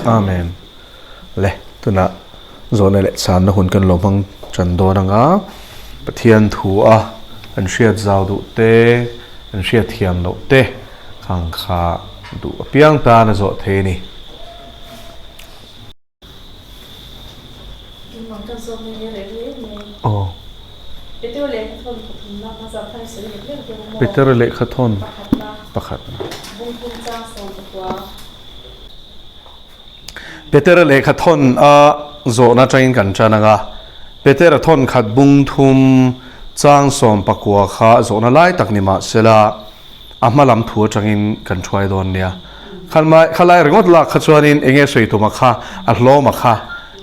Amen. Le, tunah zawhna leh chhanna hun kan lo hmang tan dawn anga Pathian thu a an hriat zau duh te, an hriat thiam loh te khang kha duh apiang tan a zawh thei a ni. Peter lehkha thawn pakhat. Peter lehkha thawn a zawhna atangin kan tan ang a, Peter a thawn khat bung thum chang 19 kha zawhna lai tak ni mahsela a hma lam thu atangin kan thuai dawn nia. Khalai ringawt lak kha chuanin eng nge sawi tuma kha a hlawma kha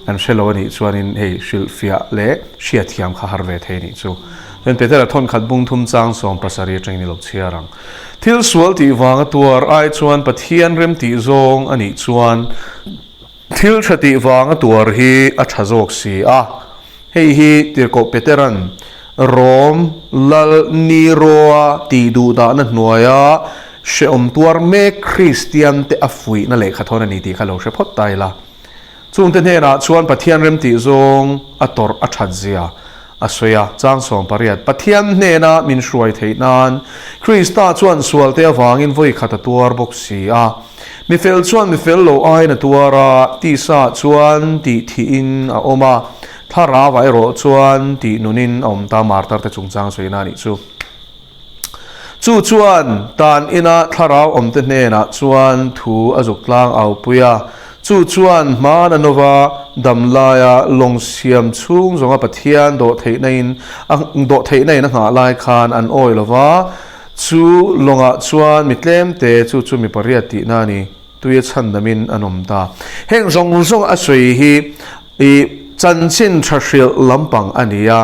kan hre lo a nih chuanin hei hrilhfiah leh hriatthiam kha har ve thei a nih chu. Chuan Petera thawn khat bung thum chang 70 atangin i lo chhiar ang. Thil sual tih vanga tuar ai chuan Pathian rem tih zawng a nih chuan thil tha tih vanga tuar hi a tha zawk si a. Hei hi Tirhkoh Petera'n Rom Lal Nero-a tih duhdahna hnuaia hrehawm tuar mek Kristiante a fuihna lehkha thawn a ni tih kha lo hre phawt ta ila. Chungte hnenah chuan Pathian remtih zawng a tawrh a that zia a sawi a, chang 18, Pathian hnena min hruai theih nan Krista chuan sualte avangin vawi khat a tuar bawk si a. Mi fel chuan mi fel lo aiin a tuar a, tisa chuan tih thihin a awm a, thlarauah erawh chuan tih nunin a awm ta, martar te chungchang sawina a nih chu. Chu chuan tan ina thlarau awmte hnenah chuan thu a zuk tlang au pui a, chu chuan hmana nova dam laia lawng siam chhung zawnga Pathian dawhtheihna in a dawhtheihna in a nghah lai khan an awi lo va, chu lawngah chuan mi tlemte chu chu mi pariat tihna a ni, tui a chhandamin an awm ta. Heng zawng zawng a sawi hi i chanchin tha hrilh lampang a ni a,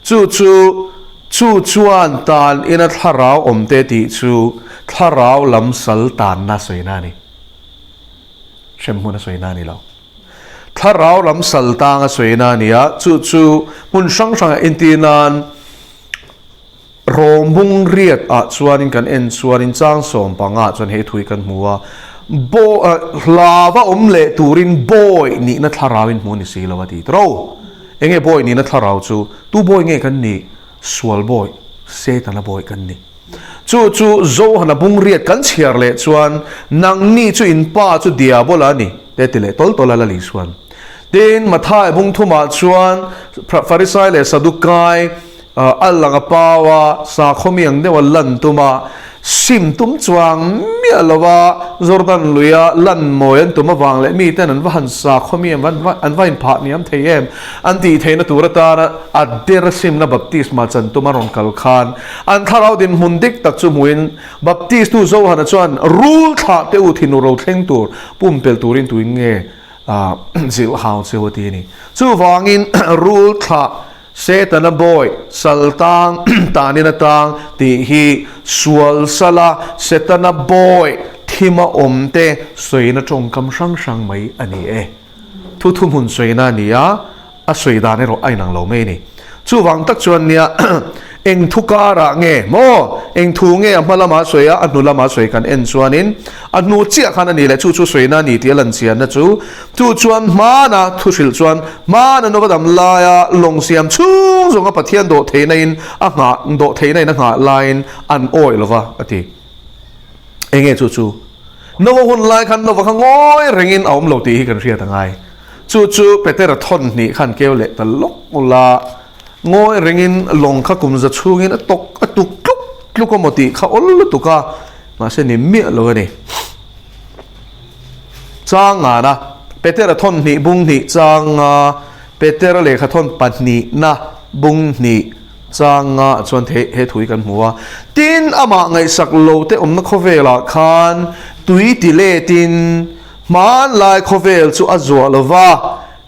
chu chu Chu chuan tan ina thlarau awmte tih chu thlarau lam sal tanna sawina a ni. Hremhmun a sawina a ni lo. Thlarau lam sal tang a sawina a ni a, chu chu hmun hrang hrangah intir nan Rawmbung riat ah chuanin kan en chuanin chang 15 ah chuan hei thui kan hmu a, Bo hlava awm leh turin bawi nihna thlarau in hmu a ni si lo a ti tawh. Enge bawi nihna thlarau chu? Tu bawi nge kan nih? Sual bawi, Setana bawi kan ni. Chu chu Johana bungriat kan chhiar leh chuan, Nangni chu in pa chu Diabola a ni, te ti leh tawl tawl a la Lisuan. Tin, Mathai bung thumah chuan Farisai leh Sadukai a lang a pau a, sakhaw mi ang deuh a lan tum a, sim tum chuang miah lo a, Jordan luia lan mawi an tum avang leh miten an va han sakhaw mi an va inphah hniam thei em an tih theihna tur atana a der simna baptisma chan tum a rawn kal khan an thlarau dinhmun dik tak chu hmuin Baptistu Johana chuan rul thlah teh u thinur ro thleng tur pumpelh turin tuin nge zilh hau cheu a ti a ni. Chuvangin rul thlah Setana bawi, sal tang, tanin a tang tih hi sual sala Setana bawi thima awmte sawina tawngkam hrang hrang mai a ni e. Thu thuhmun sawina a ni a, a sawi dan erawh a inang lo mai a ni. Chuvang tak chuan nia eng thu karah nge maw, eng thu nge a hma lama sawi a, a hnu lama sawi kan en chuanin a hnu chiah khan a ni leh chu chu sawina a ni tih a lan chianna chu Chu chuan hmana thu hrilh chuan hmana nova dam laia lawng siam chhung zawnga Pathian dawh theihna in a nghah dawh theihna in a nghah laiin an awih lova a ti. Enge chu chu? Nova hun lai khan nova kha ngawi rengin a awm lo tih hi kan hriat a ngai. Chu chu Petera thawn hnih khan keu leh ta lawk ula ngawi rengin lawng kha kum za chhungin a tawk a tuk tluk tluk a maw tih kha awl lutuk a, mahse ni miah lo a ni. Chang ngana, Petera thawn hnih bung hnih chang nga, Petera lehkha thawn pahnihna bung hnih chang nga ah chuan the he thui kan hmu a. Tin, amah ngaihsak lo te awmna khawvelah khan tui ti letin hmanlai khawvel chu a zuah lo va,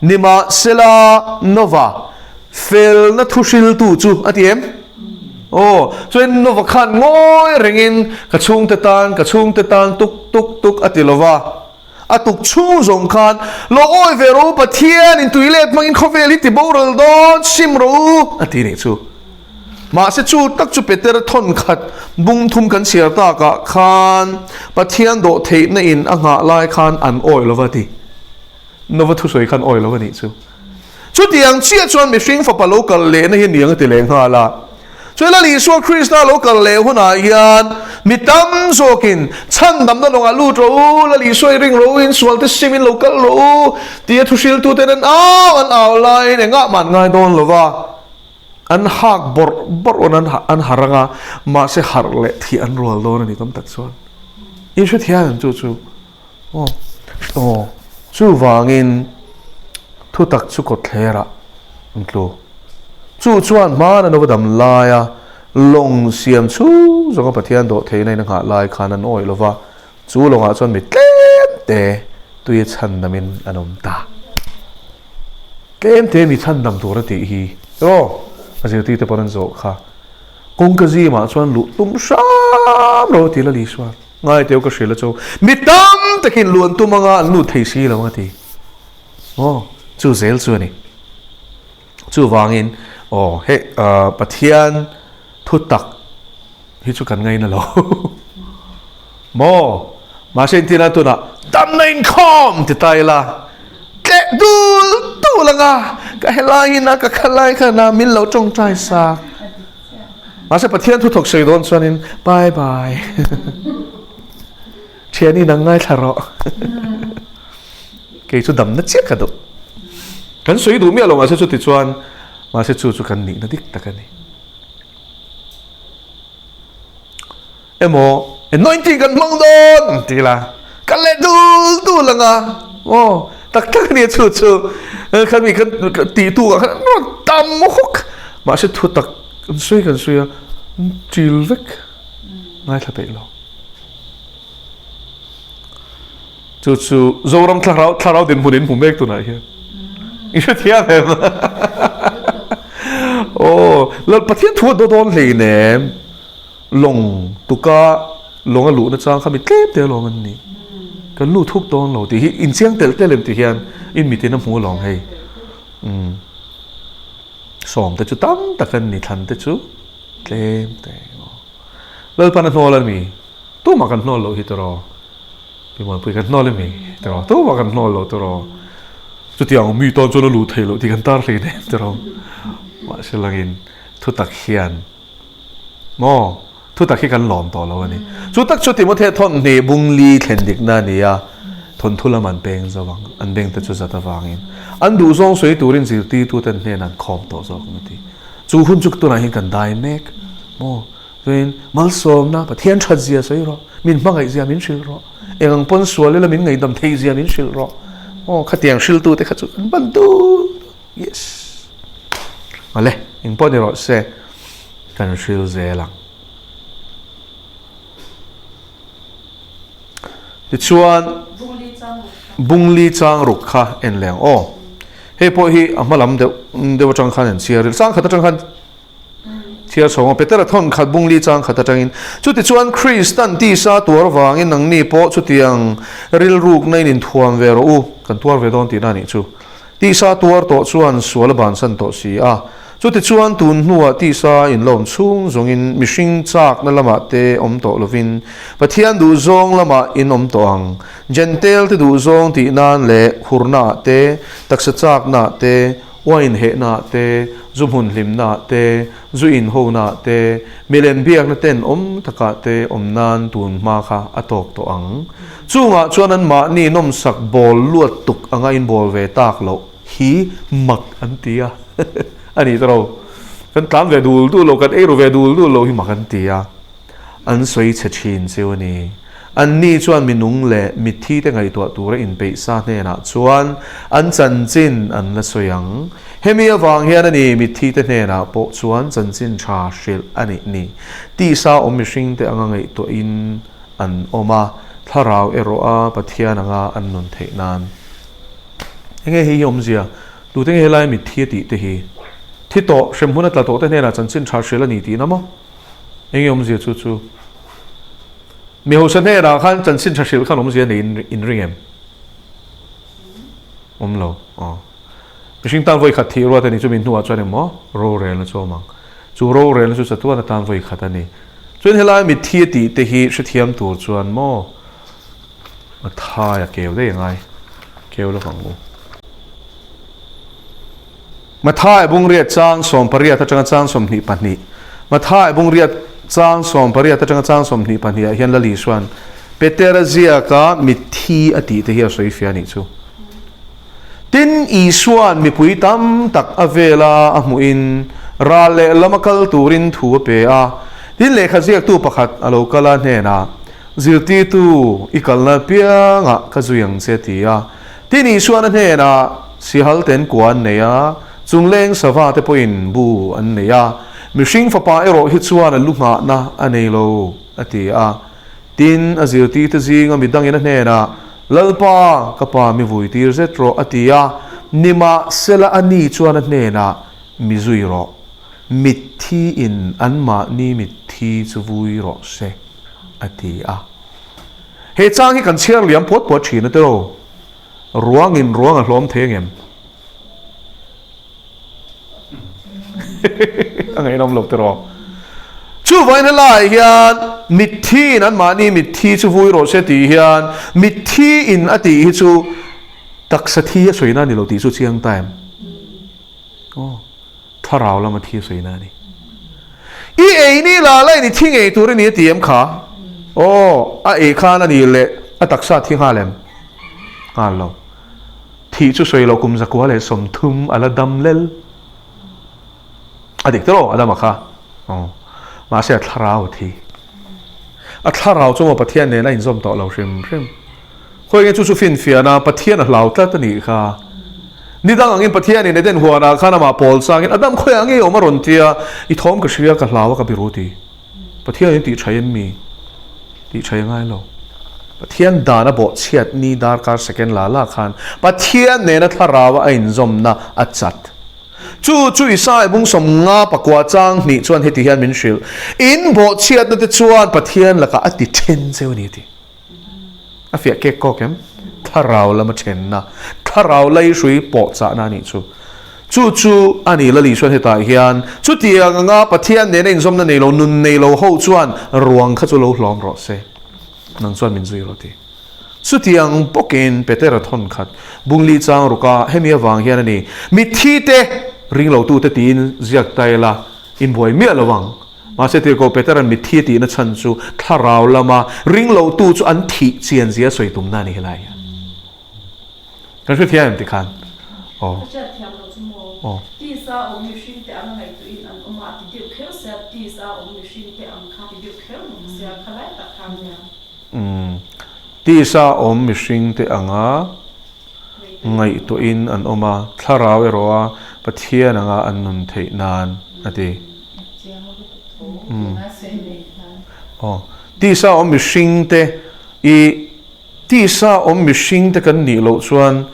nimahsela Nova felna thuhriltu chu a ti em? Aw, chuan Nova khan ngawi rengin ka chhungte tan, ka chhungte tan tuk tuk tuk a ti lo va. A tuk chhung zawng khan, Lo awi ve rawh u, Pathian in tui let hmangin khawvel hi ti boral dawn, sim rawh u, a ti nih chu. Mahse chu tak chu Peter thawn khat bung thum kan chhiar takah khan Pathian dawhtheihna in a nghah lai khan an awi lo va ti. Nova thusawi khan awi lo a nih chu. Chutiang chiah chuan mihring fapa lo kal lehna hi niang a ti leh nghal a. Chuan Lal Isua Krista lo kal leh hunah hian mi tam zawkin chhandamna lawngah lut rawh u, Lal Isua i ring rawh u, in sualte simin lo kal rawh u tia thuhriltuten an au an au laiin engah mah an ngai dawn lo va, an hak bawrh bawrh awn an harh ang a, mahse harh leh thih an rual dawn a ni tam tak chuan. In hrethiam em chu chu? Aw, aw, chuvangin thutak chu kawtthlerah an tlu. Chu chuan hmana nova dam laia lawng siam chhung zawnga Pathian dawh theihna in a nghah lai khan an awih lo va, chu lawngah chuan mi tlem te tuia chhandamin an awm ta. Tlem te mi chhandam tur a tih hi aw, a zirtirte pawn an zawh kha. Kawngka zimah chuan luh tum hram lo a ti Lal Isua. Ngai teu ka hrilh a chu mi tam takin luan tum anga an lut thei si lo ang a ti. Aw, chu zel chu a ni. Chuvangin, aw, hei Pathian thu tak hi chu kan ngaina lo. Maw? Mahse intina tunah damna inkhawm ti ta ila, tleh dul dul anga ka helai in a ka khalai khan a min lo tawngtai sak. Mahse Pathian thu thawk sawi dawn chuanin bye bye thian in ang ngaithla rawh kei chu damna chiah ka duh kan sawi duh miah lo mahse chuti chuan mahse chu chu kan nihna dik tak a ni emaw anointing kan hmang dawn ti la kan leh dul dul anga aw tak tak ania chu chu khan mi khan tih tu ah khan rawn tam hawk mahse thu tak kan sawi kan sawi a til vek ngaithla peih lo chu chu Zoram thlarau thlarau dinhmun in hmu mek tunah hian i hrethiam em aw lal Pathian thu a daw dawn hleinem. Lawng tuka lawng a luhna chang kha mi tlem te alawm an ni. Kan lut huk dawn lo tih hi inchiang telh telh em tih hian in mitin a hmu alawm hei. Umm sawm te chu tam tak an ni thlan te chu tlem te emaw. Lalpan a hnawl a mi? Tumah kan hnawl loh hi tawraw? Pi Muanpui kan hnawl em mi? Tawraw? Tumah kan hnawl loh tawraw? Chutiang mi tan chuan a luh theih loh tih kan tar hlei nem tawraw? Mahse langin thutak hian Maw? Thutak hi kan lawm tawh lo a ni. Chu tak chu Timothea thawnhnih bungli thlen dikna a ni a, thawnthu lam an peng zo ang, an bengte chu zat avangin an duhzawng sawi turin zirtirtuten hnenah an khawm tawh zawk ang a ti. Chu hun chu tunah hian kan dai mek. Maw? Chuanin malsawmna, Pathian that zia sawi rawh, min hmangaih zia min hrilh rawh, eng ang pawn sual ila min ngaihdam theih zia min hrilh rawh. Aw, khatiang hriltute kha chu kan ban dun. Yes. Awle, eng pawh ni rawh se, kan hril zel ang. Tichuan, Bungli chang ruk kha en leh ang aw. Hei pawh hi a hma lam deuh deuh atang khan an chhiar ri. Chang khat atang khan Chhiar chho ang Petera thawn khat bungli chang khat atangin, Chutichuan Kristan tisa tuar vangin nangni pawh chutiang rilrukna in inthuam ve rawh u, kan tuar ve dawn tihna a nih chu. Tisa tuar tawh chuan sual a bansan tawh si a. Chutichuan tun hnuah tisa inlawm chhung zawngin mihring chakna lamah te awm tawh lovin Pathian duhzawng lamah in awm tawh ang. Jentail te duhzawng tih nan leh hurnaah te, taksa chaknaah te, Uain hehnaah te, zu hmun hlimnaah te, zu inhonaah te, milem biakna ten awm takah te awm nan tun hma kha a tawk tawh ang. Chungah chuan anmahni nawmsak bawl luat tuk anga inbawl ve tak loh hi mak an ti a. A ni tawh lo. Kan tlan ve dul dul lo, kan eiru ve dul dul lo hi mak an ti a. An sawi chhe thin cheu a ni. Anni chuan mi nung leh mitthi te ngaihtuah tura inpeih sa hnenah chuan an chanchin an la sawi ang. Hemi avang hian a ni mitthi te hnenah pawh chuan chanchin tha hrilh a nih ni. Tisa awm mihring te anga ngaihtuahin an awm a, thlarau erawh a Pathian anga an nun theih nan. Enge hei hi awmzia? Tute nge helai mitthi a tih te hi? Thi tawh, hremhmun a tla tawh te hnenah chanchin tha hrilh a ni tihna maw? Enge awmzia chu chu? Mi hausa hnenah khan chanchin tha hrilh khan awmzia nei in ring em? Awm lo. Aw. Mihring tan vawi khat thih ruat a ni chu min hnuah chuan emaw rorelna chu awm ang. Chu rorelna chu chatuan atan vawi khat a ni. Chuan helai mitthi a tih te hi hrethiam tur chuan maw a thai a keu daih a ngai. Keu lovang u. Mathai bungriat chang 18 atanga chang 22. Mathai bungriat chang 18 atanga chang 22 ah hian Lal Isuan Petera ziaka mitthi a tih te hi a sawi fiah a nih chu. Tin, Isuan mipui tam tak a vela a hmuhin ral leh lama kal turin thu a pe a. Tin, lehkha ziaktu pakhat a lo kal a hnenah, Zirtirtu, i kalna piangah ka zui ang che, ti a. Tin, Isuan a hnenah, Sihal ten kua an nei a, chungleng sava te pawhin bu an nei a, mihring fapa erawh hi chuan a lu nghahna a nei lo, a ti a. Tin, a zirtirte zinga midangin a hnenah, Lalpa, ka pa mi vui tir zet rawh, a ti a. Nimahsela a ni chuan a hnenah, Mi zui rawh. Mitthi in anmahni mitthi chu vui rawh se, a ti a. He chang hi kan chhiar liam puat puat thin a tiraw? Ruangin ruang a hlawm thei angem? A ngaihnawm lo tiraw? Chuvain helaiah hian mitthi in anmahni mitthi chu vui rawh se tih hian mitthi in a tih hi chu taksa thi a sawina a ni lo tih chu chiang ta em? Aw, thlarau lama thi a sawina a ni. I ei ni la la in i thi ngei tur i ni a ti em kha? Aw, a ei khan a ni leh a taksa thi nghal em? Nghal lo. Thih chu sawi loh kum 130 a la dam lel. A dik tawh a dam a kha. Aw. Mahse a thlarau a thi. A thlarau chu maw Pathian nen a inzawm tawh lo hrim hrim. Khawi nge chu chu finfiahna Pathian a hlau tlat a nih kha. Ni dang angin Pathianin Eden huanah khan amah pawl changin a dam khawiah ngei awm a rawn tia, i thawm ka hria ka hlau a ka biru ti. Pathianin tih tha em mi? Tih tha i ngai lo. Pathian dan a bawhchhiat ni darkar second la la khan Pathian nena thlarau a inzawmna a chat. Chu chu Isaiah bung 50 pakua chang hnih chuan heti hian min hrilh, In bawhchhiatna te chuan Pathian lakah a ti then cheu a ni a ti. A fiah kek kawk em? Thlarau lama thenna, thlarau laihrui pawhchahna a nih chu. Chu chu a ni Lali chuan hetah hian chutiang anga Pathian nena inzawmna nei lo, nun nei lo ho chuan ruang kha chu lo hlawm rawh se, nang chuan min zui rawh ti. Chutiang bawkin Petera thawn khat bungli chang ruka hemi avang hian a ni, mitthi te ring lo tute tiin ziak ta ila inbuai miah lo ang. Mahse tirhkoh Petera'n mitthi a tihna chhan chu thlarau lama ring lo tu chu an thih chian zia sawi tumna a ni helai hian. Kan hre thiam em ti khan? Aw. Ka hriat thiam loh chu maw? Aw. Tisa awm mihring te anga ngaihtuahin an awm a, a ti deuh kher sia, tisa awm mihring te ang kha ti deuh kher bawk sia, kha lai tak khan nia. Umm. Tisa awm mihring te anga ngaihtuahin an awm a, thlarau erawh a Pathian anga an nun theih nan a ti. Umm. Aw. Tisa awm mihring te i. Tisa awm mihring te kan nih loh chuan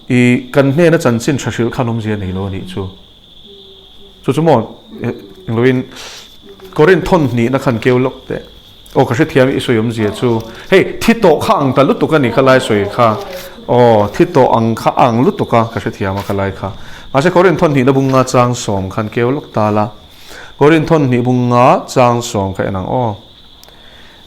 i kan hnena chanchin tha hrilh khan awmzia nei lo a nih chu. Chu chu maw engloin Korin thawn hnihna khan keu lawk teh. Aw ka hrethiam i sawi awmzia chu hei thi tawh kha ang ta lutuk a nih kha lai sawi kha. Aw thi tawh ang kha ang lutuk a ka hrethiam a kha lai kha. Mahse Korin thawn hnihna bunga chang 10 khan keu lawk ta la. Korin thawn hnih bunga chang 10 kha en ang aw.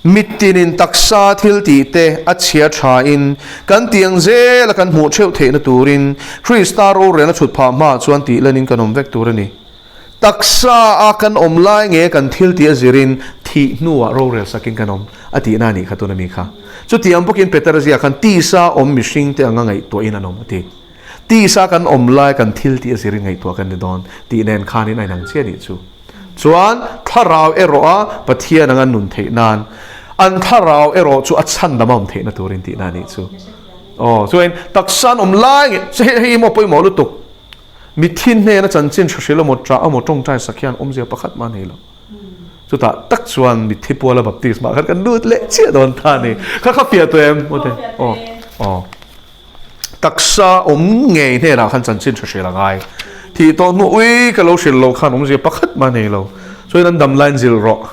Mittinin taksa thil tihte a chhia thain kan tiang zela kan hmuh theuh theihna turin Krista rorelna chhut phah hmaah chuan tih lenin kan awm vek tur a ni. Taksa a kan awm lai nge kan thil tih a zirin thih hnuah rorel sakin kan awm a tihna a nih kha tuna mi kha. Chutiang bawkin Petera ziah khan tisa awm mihringte anga ngaihtuahin an awm a ti. Tisa kan awm lai kan thil tih a zirin ngaihtuah kan ni dawn tih nen khanin a inang chiah a nih chu. Chuan thlarau erawh a Pathian anga nun theih nan, an thlarau erawh chu a chhandam a awm theihna turin tihna a nih chu. Aw, chuan taksa an awm lai nge, chu hei hei maw pawimawh lutuk. Mitthi hnena chanchin hre hril emaw ṭah emaw ṭawngṭai sak hian awmzia pakhat mah a nei lo. Chutah tak chuan mitthi puala baptisma khan kan lut leh chiah dawn ta a ni. Kha kha fiah tawh em? Aw, aw. Taksa awm ngei hnenah khan chanchin tha hril a ngai. Thih tawh hnu ui ka lo hrilh lo khan awmzia pakhat mah nei lo. Chuan an dam lain zil rawh.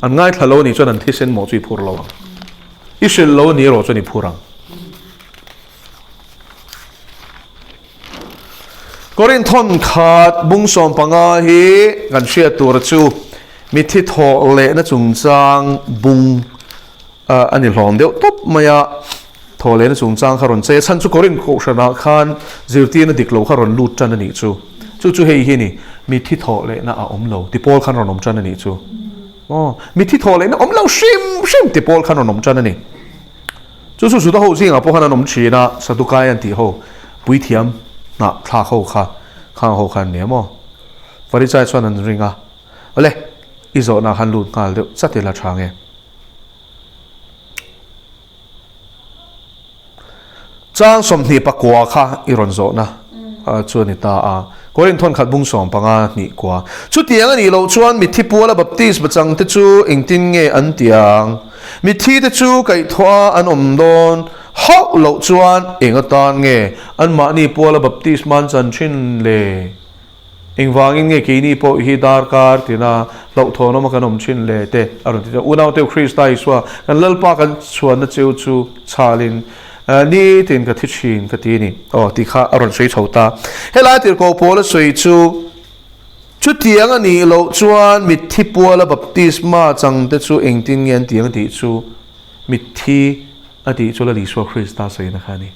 An ngaithla lo anih chuan an thisen mawh chu i phur lo ang. I hrilh lo anih erawh chuan i phur ang. Korinth thawn khat bung 15 hi kan hriat tur chu mithi thawh lehna chungchang bung a ni hlawm deuh tawp mai a, thawhlehna chungchang kha rawn chei a, chhan chu Korinth kohhranah khan zirtirna dik lo kha rawn lut tan a nih chu. Chu chu hei hi a ni, Mitthi thawh lehna a awm lo ti pawl khan rawn awm tan a nih chu. Aw, mitthi thawh lehna awm lo hrim hrim ti pawl khan rawn awm tan a ni. Chu chu Juda ho zingah pawh khan an awm thin a, Sadukai an tih ho, puithiam hnah thlak ho kha, khang ho khan nia maw? Farisai chuan an ring a, Awle, i zawhna khan lut nghal deuh chat ila tha nge? Chang 29 kha i rawn zawhna chu a ni ta a. Korinth thawn khat bung 15 hnih kua. Chutiang a nih loh chuan mitthi puala baptisma changte chu engtin nge an ti ang? Mitthi te chu kaihthawh a an awm dawn hauh loh chuan eng atan nge anmahni puala baptisma an chan thin le? Engvangin nge keini pawh hi darkar tina hlauhthawnawm a kan awm thin le te a rawn ti chuan Unauteu Krista Isua kan Lalpa kan chhuanna cheu chu chhalin nitin ka thi thin ka ti a ni aw tih kha a rawn sawi chho ta. Helai tirhkoh pawl a sawi chu chutiang a nih loh chuan mitthi puala baptisma changte chu engtin nge an ti ang tih chu mitthi a tih chu Lal Isua Krista sawina kha a ni.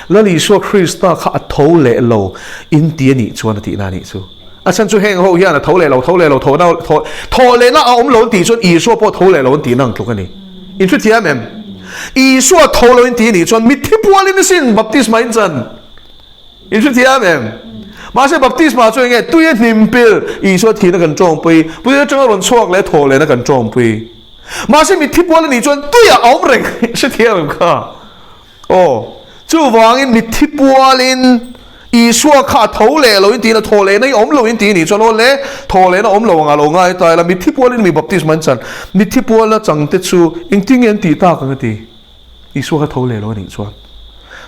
Lal Isua Krista kha a tho leh lo in ti a nih chuan a tihna a nih chu. A chhan chu heng ho hian a tho leh lo, tho leh lo, tho na, tho, tho lehna a awm lo an tih chuan Isua pawh tho leh lo an tihna ang tluk a ni. In hrethiam em? Isua tho lo in ti a nih chuan mitthi pualin asin baptisma in chan. In hrethiam em? Mahse baptisma chu enge tui a hnim pil Isua thihna kan tawngpui, pui atanga rawn chhuak leh tho lehna kan tawngpui. Mahse mitthi pual a nih chuan tuiah a awm reng. Hrethiam em kha? Aw, chuvangin mitthi pualin Isua kha a tho leh lo in tiin a thaw lehna i awm lo in ti nih chuan aw le, thaw lehna awm lo anga lo ngai ta ila, mitthi pualin mi baptisma an chan, mitthi puala changte chu engtin nge an tih tak ang a ti? Isua kha tho leh lo a nih chuan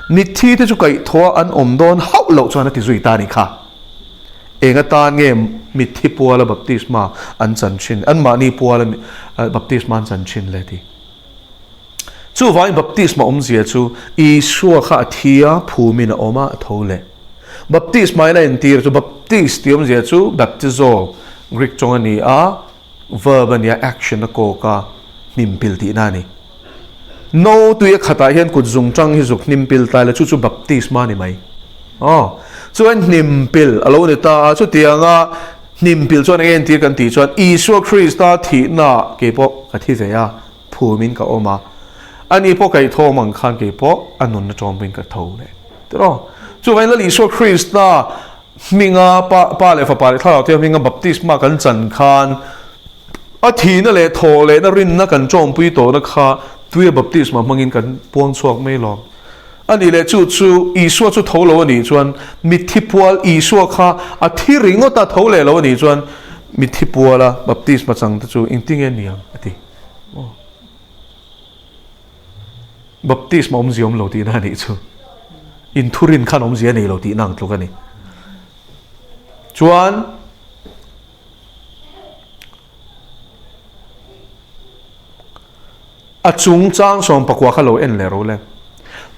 mitthi te chu kaihthawh an awm dawn hauh loh chuan a ti zui ta a nih kha. Eng atan nge mitthi puala baptisma an chan thin, anmahni puala baptisma an chan thin le ti? Chuvangin baptisma awmzia chu Isua kha a thi a, phumin a awm a, a tho leh. Baptisma in a entir chu baptis tih awmzia chu baptizo, Greek tawng a ni a, verb a ni a, action a kawk a, hnimpil tihna a ni. No tui a khatah hian kut zung tang hi zuk hnimpil ta ila chu chu baptisma a ni mai. Aw, chuan hnimpil a lo ni ta a, chutianga hnimpil chuan eng entir kan tih chuan Isua Krista thihnaah keipawh ka thi ve a, Phumin ka awm a, ani pawh kaihthawm ang khan kei pawh a nunna tawngpin ka tho leh tiraw. Chuvangin Lal Isua Krista hminga Pa, Pa leh Fapa leh Thlarau Thianghlim hminga baptisma kan chan khan a thihna leh thawh lehna rinna kan tawngpui tawhna kha tuia baptisma hmangin kan puang chhuak mai lawm. Ani leh chu chu Isua chu tho lo a nih chuan mitthi pual Isua kha a thi ringawt a tho leh lo a nih chuan mitthi puala baptisma changte chu engtinge niang a ti. Baptisma awmzia awm lo tihna a nih chu. Inthurin khan awmzia a nei lo tihna ang tluk a ni. Chuan a chung chang 19 kha lo en leh ro le.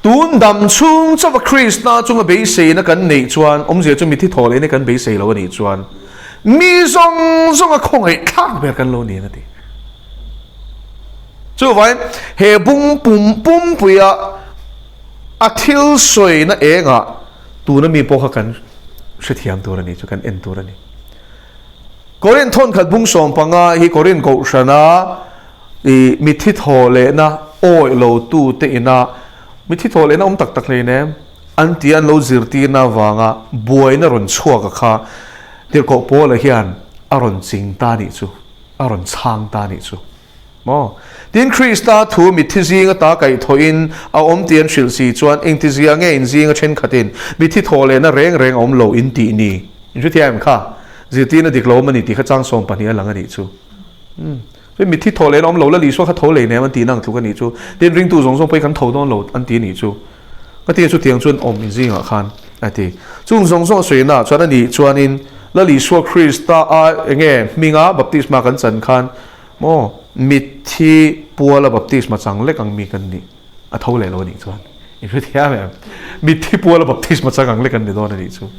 Tun dam chhung chauha Krista chunga beiseina kan neih chuan awmzia chu mithi thaw lehna kan beisei lo a nih chuan mi zawng zawnga khawngaih thlak ber kan lo ni ang a ti. Chuvangin he bung pum pumpuia a thil sawina engah tuna mi pawh kha kan hrethiam tur a ni chu kan en tur a ni. Korinth thawnkhat bung 15 hi Korinth kohhrana I mitthi thaw lehna awih lo tute ina mitthi thaw lehna awm tak tak hlei nem an ti an lo zirtirna avanga buaina rawn chhuak a kha Tirhkoh Paula hian a rawn ching ta nih chu, a rawn chhang ta nih chu maw? Tin, Krista thu mitthi zinga ta kaihthawhin a awm tih an hrilh si chuan engtizia nge in zinga thenkhatin mitthi thaw lehna reng reng a awm lo in tih ni? In hrethiam em kha? Zirtirna dik lo awm a ni tih kha chang 12 a lang a nih chu. Umm. Chuan mitthi thaw leh an awm lo, Lal Isua kha tho lei nem an tih nang tluk a nih chu. Tin, ringtu zawng zawng pawh hi kan tho dawn lo an ti a nih chu. Ka ti a chutiang chuan awm inzingah khan a ti. Chung zawng zawng a sawinaah chuan a nih chuanin Lal Isua Krista a enge hminga baptisma kan chan khan maw mitthi puala baptisma chang lek ang mi kan nih a tho leh lo a nih chuan i hrethiam em? Mitthi puala baptisma chang ang lek an ni dawn a nih chu.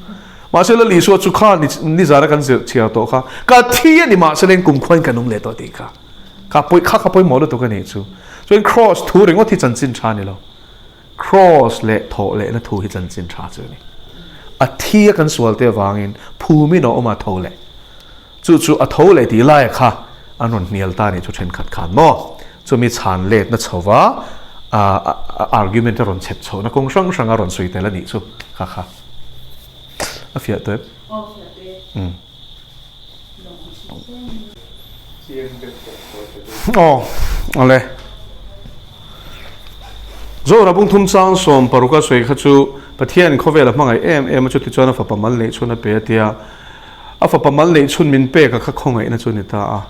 Mahse Lal Isua chu kha nizana kan zir chhiar tawh kha, ka thi a ni mahse leng kum khuain ka nung leh tawh tih kha. Ka pawi kha kha pawimawh lutuk a nih chu. Chuan Kraws thu ringawt hi chanchin tha a ni lo. Kraws leh thawh lehna thu hi chanchin tha chu a ni. A thi a kan sual te avangin phumin a awm a tho leh. Chu chu a tho leh tih laia kha an rawn hnial ta nih chu thenkhat khan maw? Chumi chhan letna chhova argument a rawn chhep chhohna kawng hrang hrang a rawn sawi tel a nih chu kha kha a fiah tawh em? Aw fiah tawh e. Aw awle. Zohra bungthum chang 16 a sawi kha chu Pathian khawvel a hmangaih em em a chuti chuan a fapa mal neih chhun a pe a tia. A fapa mal neih chhun min pek a kha khawngaihna chu a ni ta a,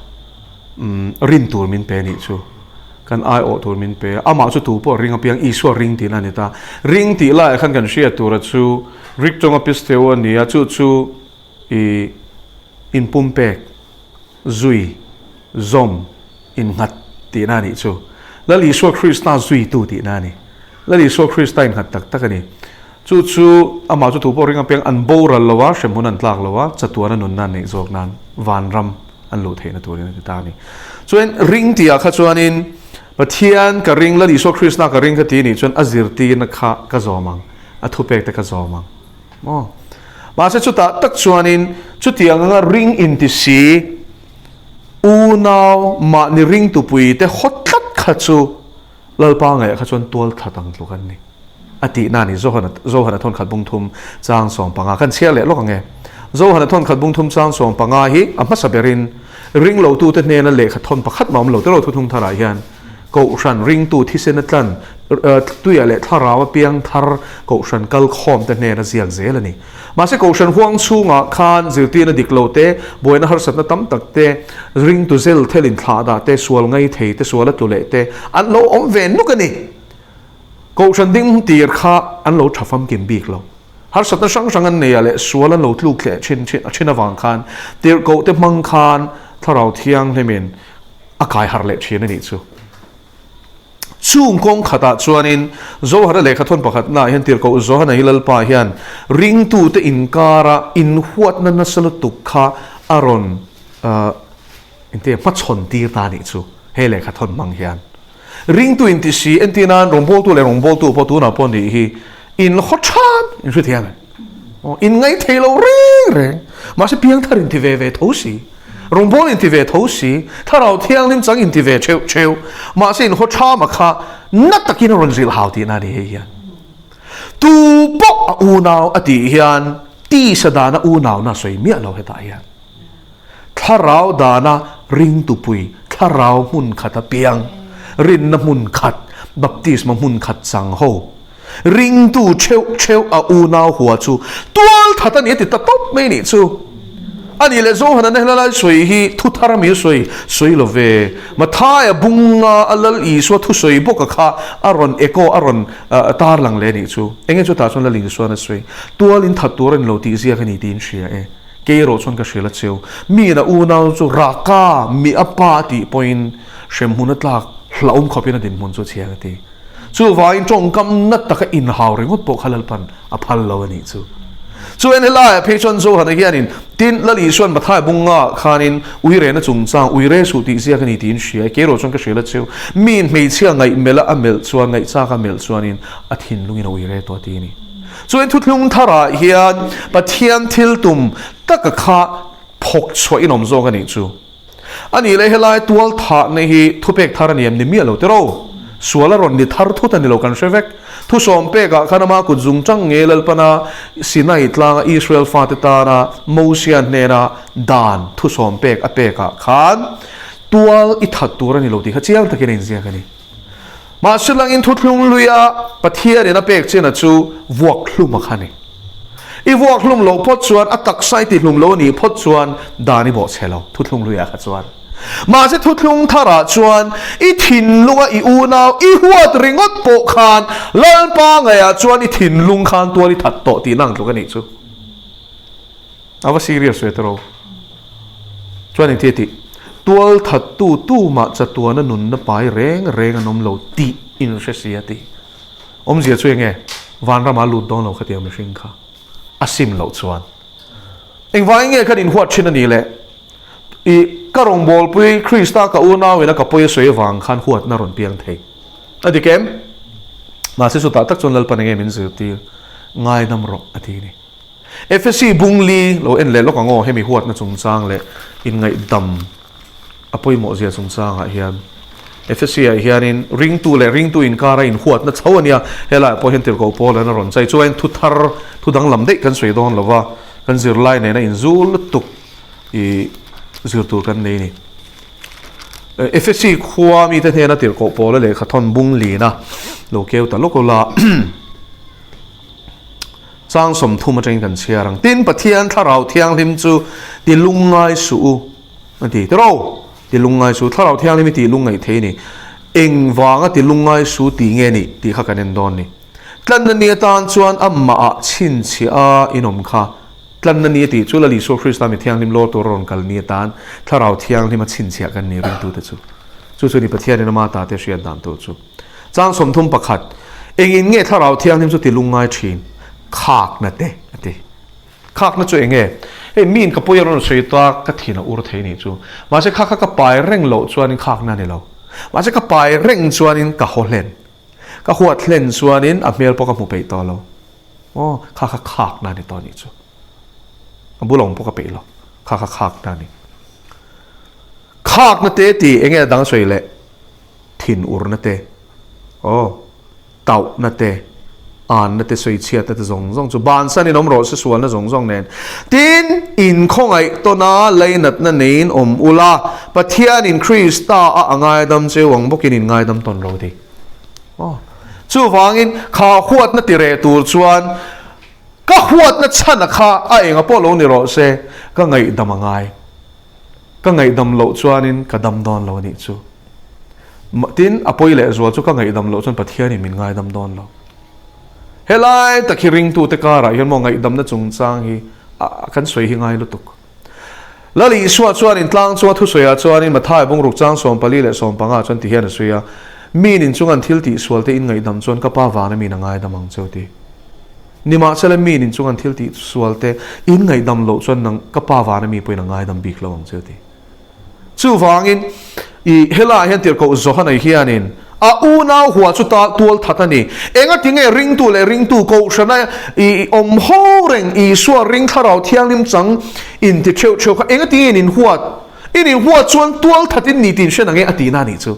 umm rin tur min pe nih chu kan aiawh tur min pe a, amah chu tu pawh ring apiang Isua ring tihna a ni ta. Ring tih laiah khan kan hriat tura chu Greek tawnga pisteuo a ni a, chu chu i inpumpek, zui, zawm, innghat tihna a nih chu. Lal Isua Krista zuitu tihna a ni. Lal Isua Krista innghat tak tak a ni. Chu chu amah chu tu pawh ring apiang an boral lo a, hremhmun an tlak lo a, chatuana nunna an neih zawk nan vanram an luh theihna turin a ti ta a ni. Chuan ring tihah kha chuanin Pathian ka ring, Lal Isua Krista ka ring ka ti nih chuan a zirtirna kha ka zawm ang, a thupek te ka zawm ang. Maw? Mahse chutah tak chuanin chutiang anga ring inti si unau mahni ringtupui te haw tlat kha chu Lalpa ngaihah kha chuan tual that ang tluk an ni. A tihna a ni. Zohana Zohana thawnkhat bung thum chang 15 kan chhiar leh lawk ang e. Zohana thawnkhat bung thum chang 15 hi a hmasa berin ringlotute hnena lehkha thawn pakhat mah awm lo tilo thuthlung tharah hian Kohhran ringtu thisen a tlan tuia leh thlarau a piang thar Kohhran kal khawm te hnen a ziak zel a ni. Mahse Kohhran huang chhungah khan zirtirna dik lo te, buaina harsatna tam tak te, ringtu zel thel inthlah dah te, sual ngai thei te, sual a tlu leh te an lo awm ve nuk a ni. Kohhran ding tir kha an lo tha famkim bik lo. Harsatna hrang hrang an nei a leh sual an lo tluk leh thin thin avang khan tirhkoh te hmang khan Thlarau Thianghlimin a kai harh leh thin a nih chu. Chung kawng khatah chuanin Zohara lehkha thawn pakhatnaah hian tirhkoh Johana hi Lalpa hian ringtute inkara inhuatna nasa lutuk kha a rawn engti hmachhawn tir ta a nih chu he lehkha thawn hmang hian. Ringtu inti si entir nan rawngbawltu leh rawngbawltu pawh tunah pawh nih hi inhaw than inhrethiam em? Aw, in ngaih thei lo reng reng. Mahse piangthar inti ve ve tho si. Rawngbâwl inti ve tho si. Thlarau thianghlim chang inti ve theuh theuh. Mahse in haw thama kha na takin a rawn zilh hau tihna a ni hei hian. Tu pawh a unau a tih hian tisa dana unauna a sawi miah lo hetah hian. Thlarau dana ringtupui, thlarau hmun khat a piang, rinna hmun khat, baptisma hmun khat chang ho. Ringtu theuh theuh a unau hua chu tual that a ni a ti ta tawp mai nih chu. A nih leh Zohana na hela lai sawi hi thu thar a mi a sawi sawi lo ve. Mathaia bunga a Lal Isua thu sawi bawk a kha a rawn echo a rawn tar lang leh nih chu. Enge chutah chuan Lal Isuan a sawi tual in that tur a ni lo tih ziak a ni tiin hria e. Kei erawh chuan ka hrilh a cheu. Mi in a unau chu Raka mi a pa a tih pawhin hremhmun a tlak hlauhawm khawpin a dinhmun chu a chhiang a ti. Chuvangin tawngkam na taka inhau ringawt pawh kha Lalpan a phal lo a nih chu. Chu en helaiah phei chuan Johana hianin, Tin, Lal Isuan Mathai bunga khanin uirena chungchang, uire suh tih ziak a ni tiin hria e, kei erawh chuan ka hrilh a cheu. Miin hmeichhia ngaih melh a a melh chuan, ngaihchak a melh chuanin a thinlungin a uire tawh a ti a ni. Chu en thuthlung tharah hian Pathian thil tum taka kha phawk chhuah in awm zawk a nih chu. A nih leh helai tual thahna hi thupek thar a ni em ni miah lo tiraw? Sual a rawn ni thar thut a ni lo kan hre vek. Thusawm pekah khan ama kut zung chang nge Lalpana Sinai tlanga Israel fate tana Mosia hnena dan thusawm pek a pekah khan tual i that tur a ni lo tih kha chiang takin a inziak a ni. Mahse langin thuthlung luia Pathianin a pek chena chu vuak hlum a kha ni. I vuak hlum loh phawt chuan a taksa i ti hlum lo a nih phawt chuan dan i bawh chhe lo thuthlung luiah kha chuan. Mahse thuthlung tharah chuan i thinlunga i unau i huat ringawt pawh khan Lalpa ngaihah chuan i thinlung khan tual i that tawh tihna ang tluk a nih chu. A va serious ve tawh. Chuan engti a tih? Tual thattu tumah chatuana nunna pai reng reng an awm lo tih in hre si a ti. Awmzia chu enge? Vanrama lut dawn lo khatiang mihring kha a sim loh chuan. Engvangin nge khan inhuat thin a nih le? I ka rawngbawlpui Krista ka unau ina ka pawi a sawi avang khan huatna rawn piang thei. A dik em? Mahse chutah tak chuan Lalpan enge min zirtir? Ngaidam rawh a ti a ni. Efesi bung li lo en leh lawk ang aw, hemi huatna chungchang leh inngaihdam a pawimawh zia chungchangah hian. Efesi ah hianin ringtu leh ringtu inkara inhuatna chho a nia, helaiah pawh hian tirhkoh Paula'n a rawn chai. Chuan thu thar, thu danglam daih kan sawi dawn lo va, kan zirlai nena inzul lutuk i zir tur kan nei a ni. Efesi khua mite hnena tirhkoh Paula lehkha thawn bung lina lo keu ta lawk ula. Chang 30 atangin kan chhiar ang. Tin, Pathian Thlarau Thianghlim chu ti lungngai suh u, a ti. Tiraw? Ti lungngai suh. Thlarau Thianghlim hi ti lungngaih thei a ni. Eng vanga ti lungngai suh tih nge nih tih kha kan en dawn ni. Tlanna ni atan chuan amahah chhinchhiah a inawm kha. Tlanna ni a tih chu Lal Isua Krista mi thianghlim lawr tur a rawn kal ni atan Thlarau Thianghlim a chhinchhiah kan ni ringtute chu. Chu chu ni Pathianin ama tate hriat dan tur chu. Chang 31, Engin nge Thlarau Thianghlim chu ti lungngai thin? Khakna te, a ti. Khakna chu enge? Hei, miin ka pawi a rawn sawi ta, ka thin a ur thei nih chu. Mahse kha kha ka pai reng loh chuanin khakna a ni lo. Mahse ka pai reng chuanin ka haw hlen. Ka huat hlen chuanin a hmel pawh ka hmu peih tawh lo. Aw, kha kha khakna a ni tawh nih chu. A bul awm pawh ka peih lo. Kha kha khakna a ni. Khakna te tih enge a dang sawi leh? Thinurna te, aw, tauhna te, anna te, sawichhiatna te zawng zawng chu bansanin awm rawh se sualna zawng zawng nen. Tin, inkhawngaih tawna lainatna neiin awm ula, Pathianin Krista a a ngaidam cheu ang bawkin in ngaidam tawn ro ti. Aw, chuvangin kha huatna ti reh tur chuan ka huatna chhana kha a enga pawh lo ni rawh se, ka ngaihdam a ngai. Ka ngaihdam loh chuanin ka dam dawn lo a nih chu. Tin, a pawi leh zual chu ka ngaihdam loh chuan Pathianin min ngaidam dawn lo. Helai tak hi ringtute karah hian maw ngaihdamna chungchang hi kan sawi hi ngai lutuk. Lal Isua chuanin tlang chunga thusawiah chuanin Mathai bungruk chang 14 leh 15 chuan ti hian a sawi a, Mi nin chungan thil tihsualte in ngaihdam chuan ka Pa vana miin a ngaidam ang cheu ti. Nimahsela mi nin chungan thil tihsualte in ngaihdam loh chuan nang ka Pa vana mi pawhin a ngaidam bik lo ang cheu ti. Chuvangin, i helaiah hian tirhkoh Johana hianin a unau hua chu ta tual that a ni. Engati nge ringtu leh ringtu kohhrana i awm ho reng Isua ring thlarau thianghlim chang inti theuh theuh kha engati nge in inhuat? In inhuat chuan tual that in ni tih in hre nang e a tihna a nih chu.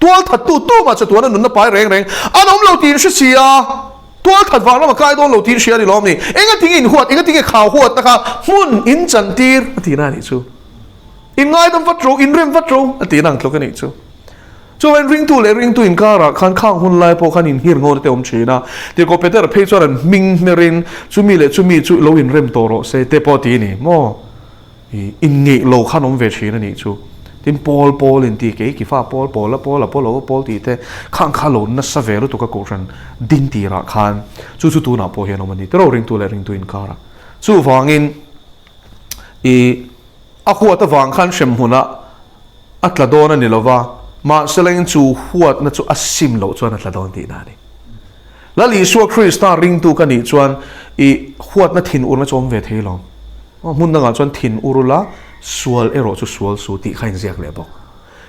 Tual that tu tumah chatuana nunna pai reng reng an awm lo tih in hre si a. Tual that vang lama kai dawn lo tih in hria a ni lawm ni? Engati nge in huat, engati nge khau huatna kha hmun in chan tir a tihna a nih chu. In ngaidam vat ro, in rem vat ro a tihna ang tluk a nih chu. Chuan ringtu leh ringtu inkarah khan khang hun lai pawh khan inhir ngawt te awm thin a. Tirhkoh Petera phei chuan an hming hmerin chumi leh chumi chu lo inrem tawh rawh se te pawh a ti a ni maw? I inngeih lo khan awm ve thin a nih chu. Tin, Pawl pawl in ti kei Kifa pawl, Pawla pawl, Apollo pawl tih te khang kha lo nasa ve lutuk a kohhran ding tirah khan chu chu tunah pawh hian awm a ni tiro ringtu leh ringtu inkar a. Chuvangin i a huat avang khan hremhmunah a tla dawn a ni lova, mahselain chu huatna chu a sim loh chuan a tla dawn tihna a ni. Lal Isua Krista ringtu ka nih chuan i huatna thinurna chu awm ve thei lo. Hmun dangah chuan thin ur ula, sual erawh chu sual su tih kha inziak leh bawk.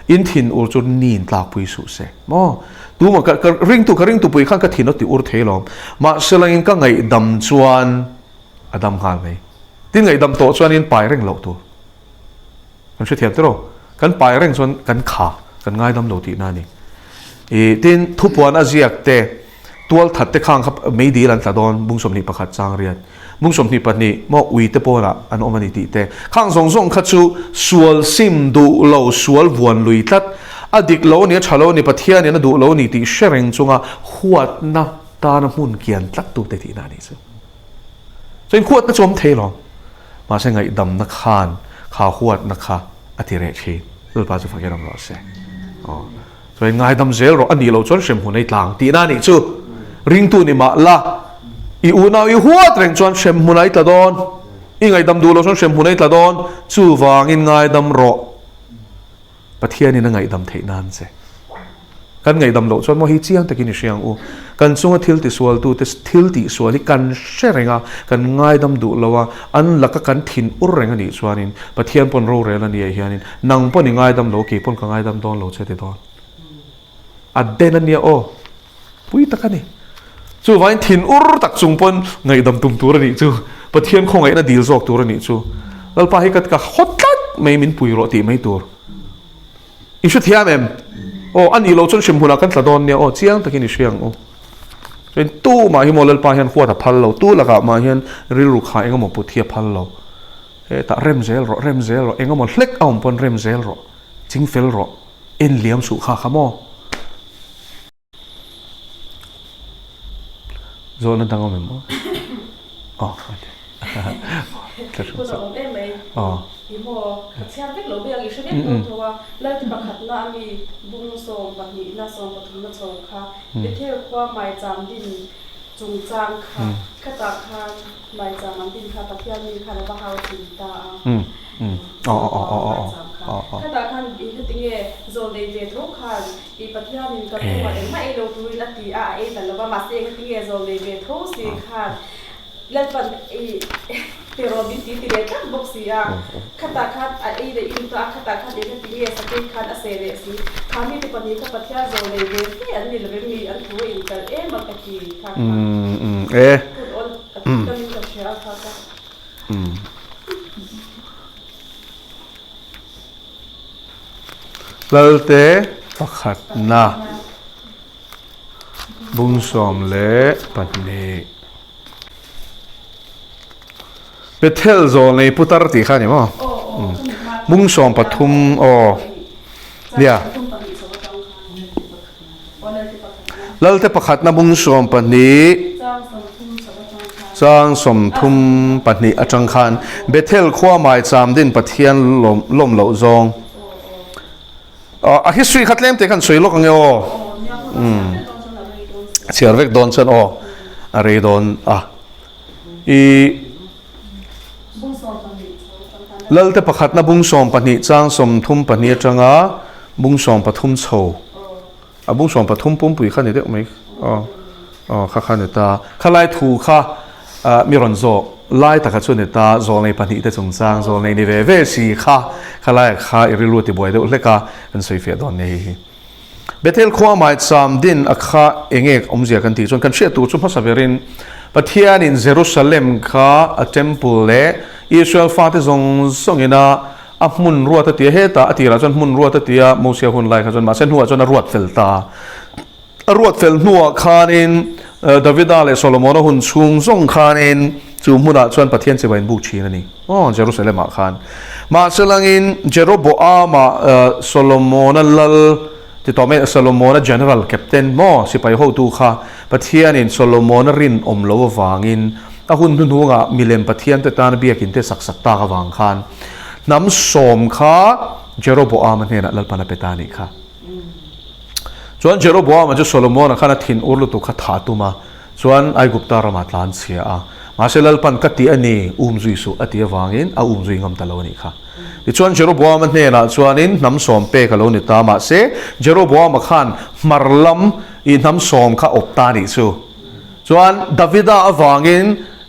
In thin ur chu niin tlakpui suh se. Maw? Tuma ka ka ringtu ka ringtu pui khan ka thin a ti ur thei lo. Mahse langin ka ngaihdam chuan a dam nghal mai. Tin ngaihdam tawh chuan in pai reng loh tur. Kan hrethiam tiraw? Kan pai reng chuan kan kha, kan ngaidam lo tihna a ni. I tin, thupuan a ziak te, tual that te khang kha meidil an tla dawn, bung 21 chang riat, bung 22 maw ui te pawnah an awm a ni tih te. Khang zawng zawng kha chu sual sim duh lo, sual vuan lui tlat, a dik lo a ni, a tha lo a ni, Pathianin a duh lo a ni tih hre reng chunga huatna tana hmun kian tlat tute tihna a nih chu. Chuan huatna chu awm thei lo. Mahse ngaihdamna khan kha huatna kha a ti reh thin. Lalpa chu fakin awm rawh se. Aw. Chuan ngaidam zel rawh a nih loh chuan hremhmun ei tlang tihna a nih chu. Ringtu ni mah la, i unau i huat reng chuan hremhmun a i tla dawn. I ngaihdam duh loh chuan hremhmun a i tla dawn. Chuvangin ngaidam rawh. Pathianin a ngaihdam theih nan che. Kan ngaihdam loh chuan maw hi chiang takin i hria ang u. Kan chunga thil tisualtute thil tihsual hi kan hre reng a, kan ngaidam duh lo a, an laka kan thin ur reng a nih chuanin Pathian pawn rorel a nih hianin nang pawn i ngaidam lo, kei pawn ka ngaidam dawn lo che ti dawn. A den a nia aw. Pui tak a ni. Chuvangin thin ur tak chung pawn ngaihdam tum tur a nih chu. Pathian khawngaihna dil zawk tur a nih chu. Lalpa hi ka ka haw tlat mai min pui rawh tih mai tur. I hrethiam em? Aw a nih loh chuan hremhmunah kan tla dawn nia aw chiang takin i hria ang u. Chuan tumah hi maw Lalpa hian huat a phal lo, tu lakah mah hian rilru kha engemaw put hi a phal lo. Hetah rem zel rawh, rem zel rawh, engemaw hlek a awm pawn rem zel rawh, ching fel rawh, en liam suh kha kha maw? Zawhna dang awm em aw? Aw, ok. Hun a awm em mai. Aw. I maw, ka chhiar vek lo mai ang, i hre vek dawn tho a. Lalti pakhatna a mi bung 12na 13na chho kha Bethel khua maicham din chungchang kha khatah khan maicham an din kha Pathian mi khan a va hau thin ta a. Maicham kha. Khatah khan heti nge zawl nei ve tho khan I Pathianin ka hnungah engmah ei lo turin a ti a, a ei ta lo va, mahse engati nge zawm nei ve tho si khan Lalpan i ti rawh min ti ti leh tlat bawk si a, khatah khan a ei leh in ta a, khatah khan engati nge sakei khan a seh leh si, kha mite pahnih kha Pathian zawm nei ve ve an ni lo em mi, an thu a inkalh em a ka ti kha kha hun awl a ti tamin ka hria a kha kha. Lalte pakhatna bung 12. Bethel zawlnei putar tih kha a ni maw? Bung 13 aw nia. Lalte pakhatna bung 12 chang 32 atang khan Bethel khua maicham din Pathian lawm loh zawng a history kha tlem te khan sawi lawk ange aw. Chhiar vek dawn chuan aw a rei dawn a. I Lalte pakhatna bung 12 chang 32 atanga bung 13 chho. A bung 13 pumpui kha ni deuh mai. Aw aw kha kha ni ta. Khalai thu kha mi rawn zawh lai taka chu ni ta. Zawlnei pahnih te chungchang zawlnei ni ve ve si kha khalai kha i rilru tibuai deuh hlek a kan sawi fiah dawn nia hei hi. Bethel khua maicham din a kha enge awmzia kan tih chuan kan hriat tur chu hmasa berin Pathianin Jerusalem kha a temple leh Israel fate zawng zawngin a a hmun ruat a ti a, hetah a tirah chuan hmun ruat a ti a, Mosia hun lai kha chuan mahse hnuah chuan a ruat fel ta. A ruat fel hnuah khanin Davida leh Solomona hun chhung zawng khanin chu hmunah chuan Pathian chibai in buk thin a ni. Aw, Jerusalem-ah khan. Mahse langin Jeroboama Solomona lal ti tawh mai, Solomona general captain maw sipai hotu kha Pathianin Solomona rinawm lo avangin a hun hnuhnungah milem Pathiante tana biakin te sak sak tak avang khan hnam sawm kha Jeroboama hnenah Lalpan a pe ta a nih kha. Chuan Jeroboama chu Solomona khan a thin ur lutuk kha tha tum a, Chuan Aigupta ramah tlan chhia a, mahse Lalpan ka ti a ni, um zui suh a ti avangin a um zui ngam ta lo a nih kha. Tichuan Jeroboama hnenah chuanin hnam sawm pek a lo ni ta, mahse Jeroboama khan hmar lam i hnam sawm kha awp ta a nih chu. Chuan Davida avangin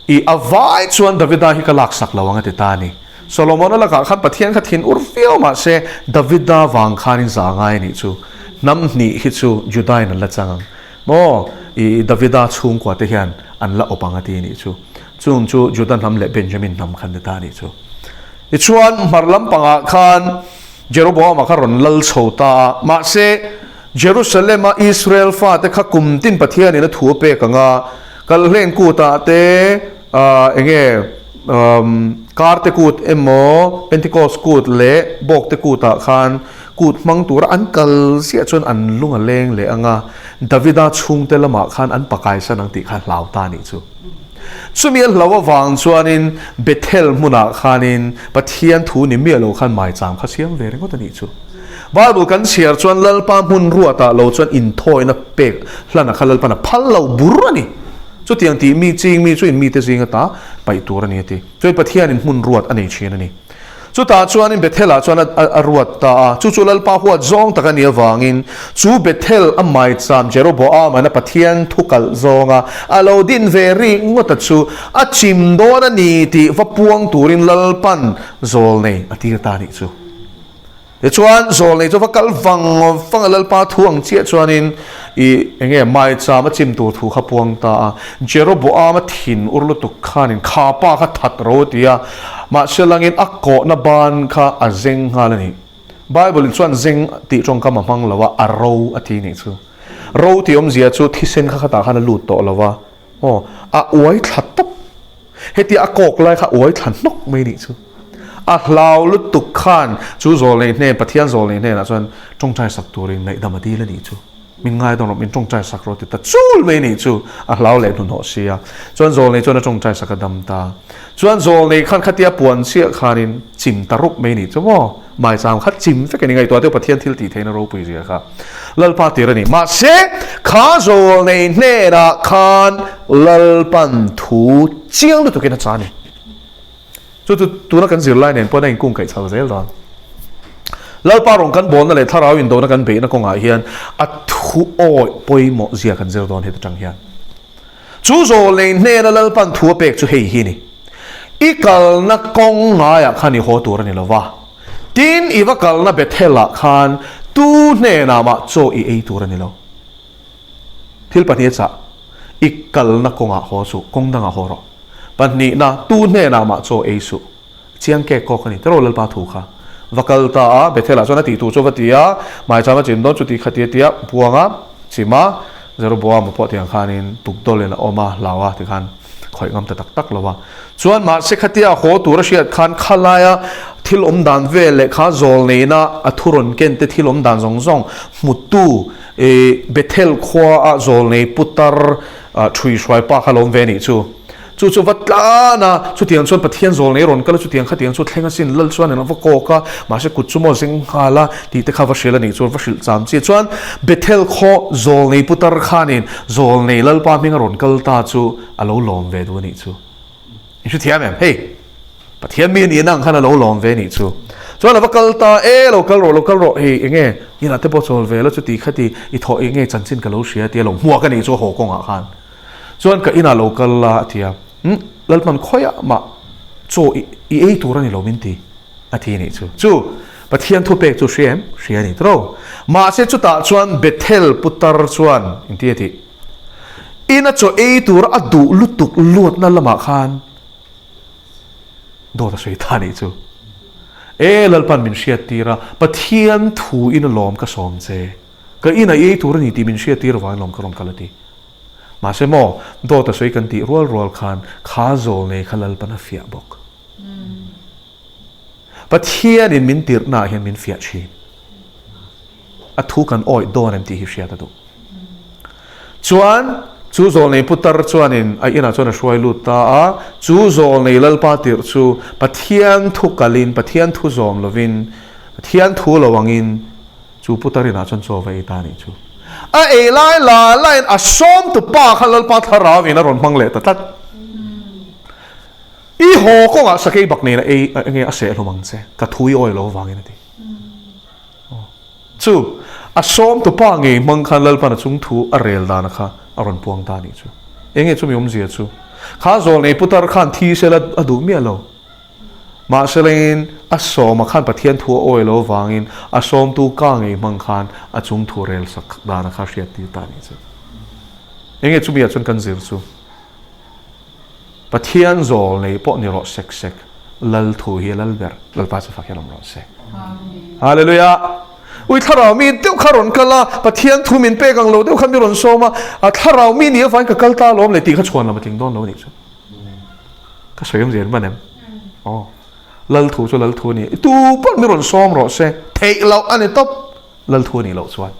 i a vai chuan Davida hi ka laksak lo ang a ti ta a ni. Solomona lakah khan Pathian kha thin ur viau mahse Davida vang khanin za ngai a nih chu. Hnam hnih hi chu Judain an la chang ang. Maw, i Davida chhungkua te hian an la awp ang a ti nih chu. Chung chu Juda hnam leh Benjamin hnam khan ni ta nih chu. Tichuan, hmar lampangah khan Jeroboama kha rawn lal chho ta a, mahse, Jerusalem-a Israel fate kha kum tin Pathianin a thu a pek ang a, Kalhlen kutah te, eng nge, Karte kut emaw, Pentecost kut leh Bawkte kutah khan Kut hmang tura an kal ziah chuan an lung a leng leh ang a, Davida chhungte lamah khan an pakaisan ang tih kha hlau ta nih chu. Chumi a hlau avang chuanin Bethel hmunah khanin Pathian thu ni miah lo khan maicham kha siam ve ringawt a nih chu. Bible kan chhiar chuan Lalpa hmun ruatah lo chuan inthawina pek hlana kha Lalpan a phal lo bur a ni. Chutiang tih mi ching mi chu in mite zinga ta paih tur a ni a ti. Chuan Pathianin hmun ruat a nei thin a ni. Chutah chuanin Bethel-ah chuan a ruat ta a, chu chu Lalpa huat zawng tak a nih avangin chu Bethel a maicham Jeroboam-an a Pathian thu kalh zawnga a lo din ve rik ngawta chu a chim dawn a ni tih va puang turin Lalpan zawl nei a tir ta a nih chu. Tichuan, zawlnei chu va kal vang vang a, Lalpa thu ang chiah chuanin i enge maicham a chim tur thu kha puang ta a. Jeroboama thin ur lutuk khanin kha pa kha that ro a ti a, mahse langin a kawhna ban kha a zeng nghal a ni. Bible in chuan zeng tih tawngkam a hmang lo a, a ro a ti nih chu. Ro tih awmzia chu thisen kha khatah khan a lut tawh lo a, aw, a uai thla tawp. Hetia a kawk lai kha uai thla hnawk mai nih chu. A hlau lutuk khan chu zawlnei hnen, Pathian zawlnei hnenah chuan tawngtai sak turin ngaihdam a dil a nih chu. Min ngaidam rawh, min tawngtai sak rawh ti ta chul mai nih chu. A hlau leh hnuhnawh si a. Chuan zawlnei chuan a tawngtai sak a dam ta. Chuan zawlnei khan khatia puan chiah khanin chim ta rup mai nih chu maw. Maicham kha chim vek a ni ngaihtuah deuh Pathian thil tih theihna ropui zia kha Lalpa tir a ni. Mahse, kha zawlnei hnenah khan Lalpan thu chiang lutukin a cha a ni. Chu chu tuna kan zirlai nen pawhin a inkung kaih chho zel dawn. Lalpa rawn kan bawlna leh thlarau indona kan beihna kawngah hian a thu awih pawimawh zia kan zir dawn heta tang hian. Chu zawlnei hnena Lalpan thu a pek chu hei hi ni, I kalna kawng ngaiah khan i haw tur a ni lo va, tin i va kalna Bethel-ah khan tu hnenah mah chaw i ei tur a ni lo. Thil pahnih a chah, I kalna kawngah haw suh, kawng dangah haw rawh. Pahnihna, tu hnenah mah chaw ei suh. Chiang kek kawk a ni, tiraw Lalpa thu kha va kal ta a, Bethel-ah chuan a tih tur chu va ti a, Maicham a chim dawn chu ti kha tia tia buang a chim a, Jeroboam-a pawh tiang khanin tukdawlin a awm a, hlau a tikhan khawih ngam ta tak tak lo a. Chuan mahse khatia a haw tur a hriat khan khalaia thil awm dan vel leh kha zawl neina a thu rawn ken te thil awm dan zawng zawng hmutu Bethel khua a zawl nei putar thui hruai pa kha lo awm ve a nih chu. Chu chu va tlan a, chutiang chuan Pathian zawl nei rawn kal a, chutiang khatiang chu thleng asin, lal chuan in a va kawk a, mahse kut chu maw zeng nghal a tih te kha va hrilh a nih chuan va hrilh cham chi chuan Bethel khaw zawl nei putar khanin zawl nei Lalpa hming a rawn kal ta chu a lo lawm ve duh a nih chu. I hrethiam em? Hei, Pathian mi a nih nang khan a lo lawm ve a nih chu. Chuan a va kal ta, e lo kal rawh, lo kal rawh, hei enge inah te pawh chawl ve la chuti khati i thawh enge chanchin ka lo hria tia lo hmuak a nih chu a haw kawngah khan. Chuan ka inah lo kal la a ti a, Umm, Lalpan khawiah mah chaw i i ei tur a ni lo min ti, a ti nih chu. Chu Pathian thupek chu hria em? Hria a ni tawh. Mahse chutah chuan Bethel putar chuan inti a tih. Ina chaw ei tura a duh lutuk luatna lamah khan dawt a sawi ta nih chu. E Lalpan min hriat tir a, Pathian thu in alawm ka sawm che. Ka inah i ei tur a ni tih min hriat tir avangin lawm ka rawn kal a ti. Mahse maw, dawt a sawi kan tih rual rual khan kha zawl nei kha Lalpan a fiah bawk. Pathianin min tirhnaah hian min fiah thin. A thu kan awih dawn em tih hi hriat a duh. Chuan chu zawlnei putar chuanin a inah chuan a hruai lut ta a, chu zawlnei Lalpa tirh chu Pathian thu kalin, Pathian thu zawm lovin, Pathian thu lo angin, Chu putar inah chuan chaw va ei ta nih chu. A ei lai la laiin a sawmtu pa kha Lalpa thlarau in a rawn hmang leh ta tlat. I haw kawngah sakei bak nen a ei enge a seh hlum ang che, ka thu i awi lo vangin a ti. Chu a sawmtu pa ngei hmang khan Lalpan a chung thu a rel dana kha a rawn puang ta nih chu. Enge chumi awmzia chu? Kha zawlnei putar khan thi sela a duh miah lo. Mahselain, a sawma khan Pathian thu a awi lo avangin a sawmtu ka ngei hmang khan a chung thu rel sak dana kha hriat tir ta a nih chu. Enge chumi ah chuan kan zir chu? Pathian zawl nei pawh ni rawh sek sek, Lal thu hi a lal ber, Lalpa chu fak hian awm rawh se. Hallelujah! Ui thlarau mi deuh kha rawn kal a, Pathian thu min pek ang lo deuh khan mi rawn sawm a, a thlarau mi nih avangin ka kal ta alawm le tih kha chhuan lam a tling dawn lo a nih chu. Ka sawi awm zel hman em? Aw. Lal thu chu lal thu a ni. Tu pawn mi rawn sawm rawh se. Theih loh a ni tawp. Lal thu a nih loh chuan.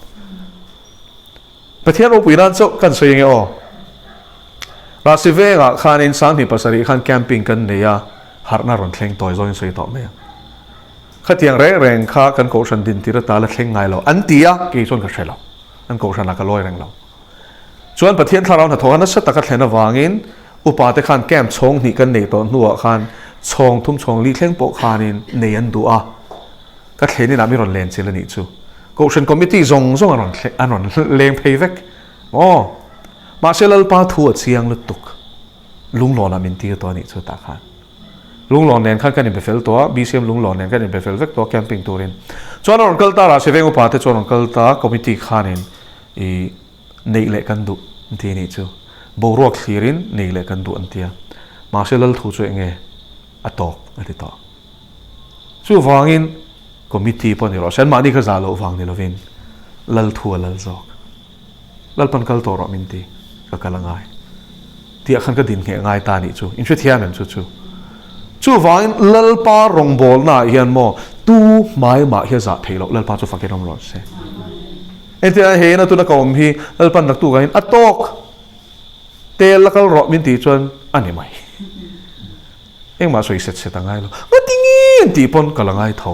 Pathian ropui nan chauh kan sawi ange aw. Rasi vengah khanin Sanghnih pasarih khan camping kan nei a, harhna rawn thleng tawi zawngin sawi tawh mai ang. Khatiang reng reng kha kan kohhran din tir ata la thleng ngai lo an ti a, kei chuan ka hre lo. An kohhranah ka lawi reng lo. Chuan Pathian thlarau hnathawh a nasa taka thlen avangin upa te khan camp chhawng hnih kan nei tawh hnuah khan chhawng thum chhawng li thleng pawh khanin nei an duh a, ka thlen inah mi rawn len chil a nih chu. Kohhran committee zawng zawng an rawn an rawn leng phei vek. Aw, mahse Lalpa thu a chiang lutuk. Lunglawnah min tir tawh a nih chu tah khan. Lunglawn nen khan kan inbe fel tawh a, BCM Lunglawn nen kan inbe fel vek tawh a camping turin. Chuan a rawn kal ta Rahsi veng upa te chuan rawn kal ta committee khanin i neih leh kan duh an ti anih chu. Boruak thlirin nei leh kan duh an ti a. Mahse lal thu chu enge a tawk a ti tawh. Chuvangin committee pawh ni rawh se anmahni kha zah loh vang ni lovin lal thu a lal zawk. Lalpan kal tawh rawh min ti, ka kal a ngai. Tih ah khan ka din ngheh ngai ta nih chu, in hrethiam em chu chu. Chuvangin Lalpa rawngbawlna ah hian maw tu hmai mah hi a zah theih loh, Lalpa chu fakin awm rawh se. Entirah hei ina tuna ka awm hi Lalpan naktuk ah hian a tawk tel la kal rawh min tih chuan a ni mai. Engmah sawi set set a ngai lo. Ngati nge an tih pawn ka la ngai tho.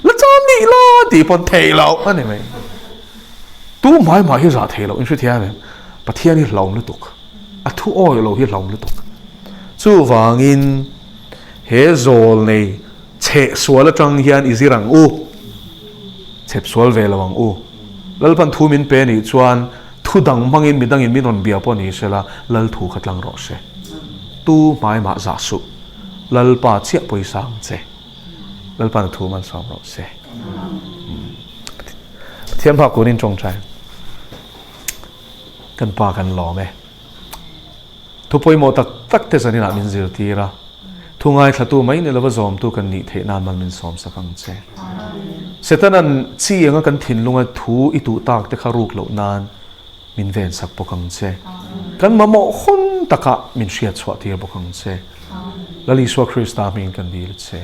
La cham nih la tih pawn theih loh a ni mai. Tu hmai mah hi zah theih loh in hrethiam em? Pathian hi hlauhawm lutuk. A thu awi lo hi hlauhawm lutuk. Chuvangin he zawl nei chheh sual atang hian i zir ang u. Chhep sual ve lo ang u. Lalpan thu min pe nih chuan thu dang hmangin midangin min rawn bia pawh ni sela Lal thu kha tlang rawh se. Tu hmai mah zah suh. Lalpa chiah pawisa ang che. Lalpa'n a thu malsawm rawh se. Pathian hma kunin tawngtai. Kan pa kan lawm e. Thu pawimawh tak tak te zaninah min zirtir a, thu ngaithlatu mai ni lova zawmtu kan nih theih nan mal min sawmsak ang che. Setana'n chi anga kan thinlunga thu i tuh tak te kha ruk loh nan min vensak bawk ang che. Kan mamawh hun takah min hriatchhuah tir bawk ang che. Lal Isua Krista hmingin kan dil che.